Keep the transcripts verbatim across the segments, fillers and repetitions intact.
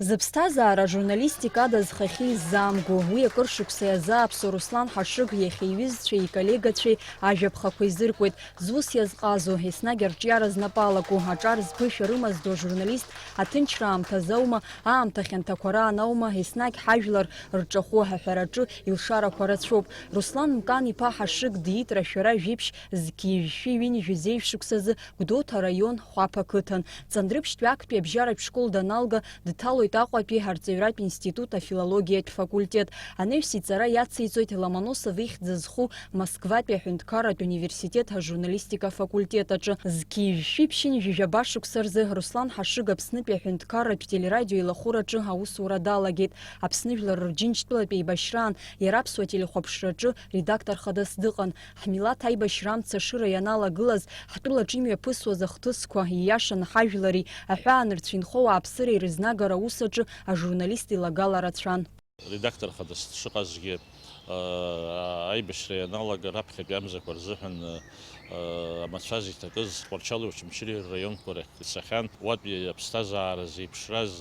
Зыԥсҭазаара ажурналистика ада зхахьы иззаамго, уи акыр шықәса иазааԥсо Руслан Ҳашыг иахьа иҩызцәеи иколлегацәеи ажәаԥхақәа изыркуеит. Зус иазҟазо, еснагь арҿиара знапы алаку, аҿар зԥышәа рымазду ажурналист аҭынчра аамҭазы аума, аамҭа хьанҭақәа раан аума, еснагь ҳажәлар рҿахәы аҳәараҿы илшарақәа рацәоуп. Руслан Мкан-иԥа Ҳашыг диит рашәара жәиԥшь зқьи жәшәи ҩынҩажәи зеижә шықәсазы Гәдоуҭа араион Хәаԥ ақыҭан. Ҵандрыԥшьтәи актәи абжьаратә школ даналга, дҭалоит Аҟәатәи арҵаҩратә институт афилологиатә факультет. Анаҩс иҵара иациҵоит Ломоносов ихьӡ зху Москватәи аҳәынҭқарратә университет ажурналистика афакультет аҿы. Зқьи жәшәи ԥшьынҩажәи жәаба шықәса рзы Руслан Ҳашыг Аԥснытәи аҳәынҭқарратә телерадио еилахәыраҿы аусура далагеит. Аԥсны Жәлар Рџьынџьтәылатә еибашьраан иара аԥсуа телехәаԥшраҿы редактор хадас дыҟан. Ҳмилаҭ аибашьра амца ашыра ианалагылаз, ҳтәылаҿы имҩаԥысуаз ахҭысқәа, ииашаны ҳажәлари аҳәаанырцәи инхо ауааԥсыреи рызнагара аус аҿы ажурналист илагала рацәан. Редактор хадас дшыҟазгьы, аа, аибашьра ианалага раԥхьатәи амзақәа рзыҳәан, аа, амацәаз иҭакыз Тҟәарчали Очамчыреи рраионқәа рахь ицахьан. Уатәи аԥсҭазаара зеиԥшраз,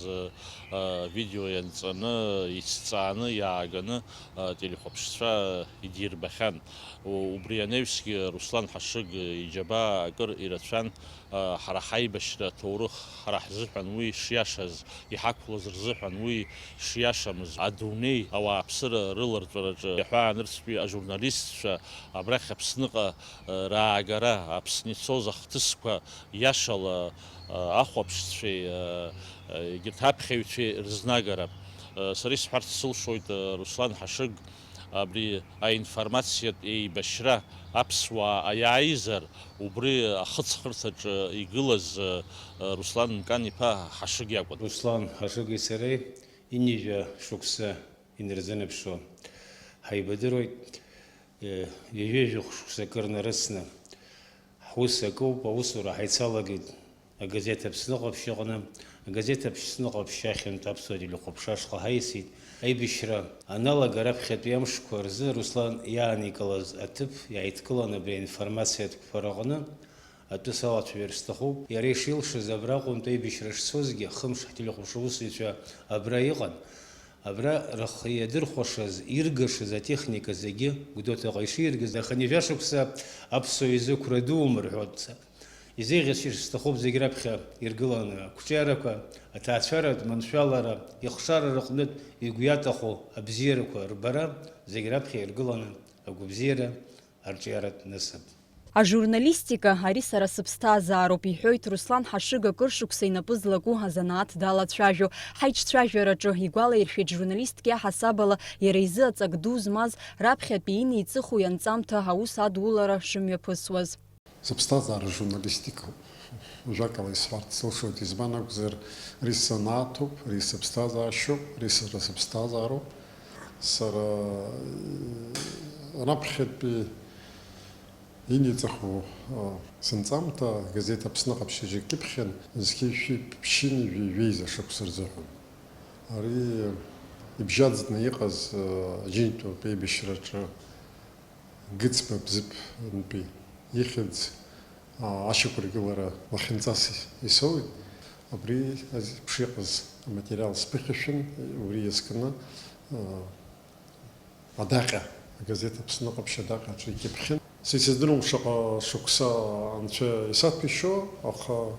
аа, видео ианҵаны, ицҵааны иааганы, аа, телехәаԥшцәа идирбахьан. У-, убри анаҩсгьы Руслан Ҳашыг иџьабаа акыр ирацәан, аа, ҳара ҳаибашьра аҭоурых ҳара ҳзыҳәан уи шиашаз, иҳақәлоз рзыҳәан уи шиашамыз, адунеи ауааԥсыра рыларҵәараҿы иаҳәаанырцәтәи ажурналистцәа абрахь Аԥсныҟа, аа, раагара, Аԥсны ицоз ахҭысқәа иашала, аа, ахәаԥшцәеи, аа, егьырҭ аԥхьаҩцәеи рызнагара. Сара исҳәарц сылшоит, Руслан Ҳашыг абри аинформациатә еибашьра аԥсуаа аиааизар, убри ахыҵхырҭаҿы игылаз Руслан Мкан-иԥа Ҳашыг иакәын. Руслан Ҳашыги сареи ҩынҩажәа шықәса инарзынаԥшуа ҳаибадыруеит. Ҩажәа шықәса акыр нарыцны ҳус акоуп, аусура ҳаицалагеит. Агазеҭ Аԥсны ҟаԥшь аҟны, агазеҭ Аԥсны ҟаԥшь ахьынтә аԥсуа телехәаԥшра ашҟа ҳаиасит. Аибашьра аналага раԥхьатәи амшқәа рзы Руслан иааникылаз аҭыԥ иааидкыланы абри аинформациатә қәԥараҟны атәы салацәажәар сҭахуп. Иара ишилшаз абраҟынтә аибашьра шцозгьы, хымш ҳтелехәаԥшра аусзуҩцәа абра иҟан. Абра рхы иадырхәашаз, иргашаз атехника зегьы Гәдоуҭаҟа иширгаз, аха ҩажәа шықәса аԥсуа изы қәра дуум рҳәоит. Изеиӷьасшьар сҭахуп зегь раԥхьа иргыланы ақәҿиарақәа, аҭаацәаратә маншәалара, ихшара рыҟнытә игәы иаҭаху абзиарақәа рбара, зегь раԥхьа иргыланы агәабзиара, арҿиаратә насыԥ. Ажурналистика, ари сара сыԥсҭазаароуп, иҳәоит Руслан Ҳашыг акыр шықәса инапы злаку азанааҭ далацәажәо. Ҳаиҿцәажәараҿы игәалаиршәеит журналистк иаҳасаб ала иара изы аҵак ду змаз, раԥхьатәи инеиҵыху ианҵамҭа аус адулара шымҩаԥысуаз. Сыԥсҭазаара журналистикоуп. Жәакала исҳәарц сылшоит, избан акәзар, ари санааҭуп, ари сыԥсҭазаашьоуп, ари сара сыԥсҭазаароуп. Сара, э, раԥхьатәи иниҵахо, э, сынҵамҭа агазеҭ Аԥсны ҟаԥшь ижьы кьыԥхьын, зқьи жәшәи ԥшьынҩажәи жәеиза шықәса рзыҳәан. Ари ибжьаӡны иҟаз, э, Џьынџьтәылатә еибашьраҿы Гыцба Бзыԥынтәи ихьӡ, аа, ашьақәыргылара лахьынҵас исоуит. Абри азеиԥш иҟаз аматериал сԥыхьашәан, убри иазкны, аа, адаҟьа, агазеҭ Аԥсны ҟаԥшь адаҟьа аҿы икьыԥхьын. Са исыздыруам шаҟа шықәса анцәа исаҭәеишьо, аха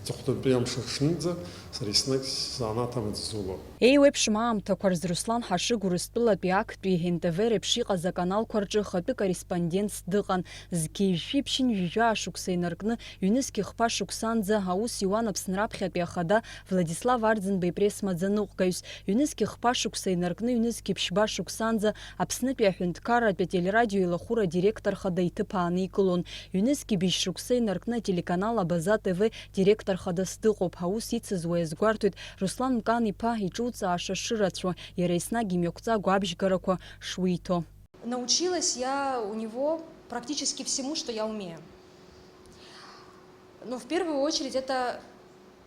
Аҵыхәтәантәи амш аҽнынӡа сара еснагь сзанааҭ амаҵ зулон. Еиуеиԥшым аамҭақәа рзы Руслан Ҳашыг Урыстәылатәи актәи Н Т В реиԥш иҟаз аканалқәа рҿы хатәы корреспондентс дыҟан. Зқьи жәшәи ԥшьынҩажәи жәаа шықәса инаркны, ҩнызқьи хԥа шықәсанӡа аус иуан Аԥсны раԥхьатәи ахада Владислав Арӡынба ипресс-маӡаныҟәгаҩс. Ҩнызқьи хԥа шықәса инаркны, ҩнызқьи ԥшьба шықәсанӡа Аԥснытәи аҳәынҭқарратә ателерадио илахәыра адиректор хада иҭыԥ ааникылон. Ҩнызқьи быжь шықәса инаркны ателеканал Абаза Т В директор хадас дыҟоуп. Аус ицыз уи азгәарҭоит Руслан Мкан-иԥа иҿуҵааша шырацәоу, иара еснагь имҩақәҵагоу абжьгарақәа шуиҭо. Научилась я у него практически всему, что я умею. Но в первую очередь это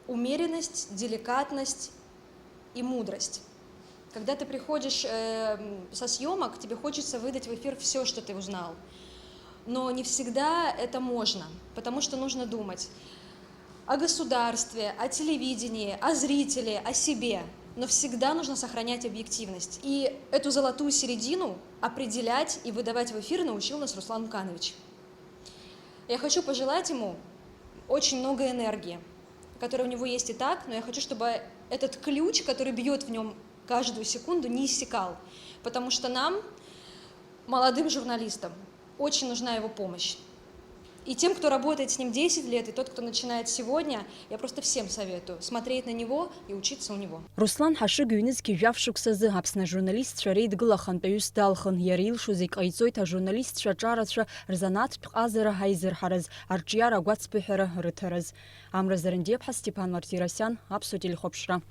умеренность, деликатность и мудрость. Когда ты приходишь, э, м, со съёмок, тебе хочется выдать в эфир всё, что ты узнал. Но не всегда это можно, потому что нужно думать о государстве, о телевидении, о зрителе, о себе. Но всегда нужно сохранять объективность. И эту золотую середину определять и выдавать в эфир научил нас Руслан Муканович. Я хочу пожелать ему очень много энергии, которая у него есть и так, но я хочу, чтобы этот ключ, который бьет в нем каждую секунду, не иссякал. Потому что нам, молодым журналистам, очень нужна его помощь. И тем, кто работает с ним десять лет, и тот, кто начинает сегодня, я просто всем советую смотреть на него и учиться у него. Руслан Ҳашыг ҩнызқьи жәаф шықәсазы Аԥсны ажурналистцәа реидгыла ахантәаҩыс далхын, иара илшо зегь ҟаиҵоит ажурналистцәа аҿарацәа рзанааҭтә ҟазара аизырҳараз, арҿиара агәацԥыҳәара рыҭараз. Амра Зарандиаԥҳа, Степан Мартиросиан, Аԥсуа телехәаԥшра.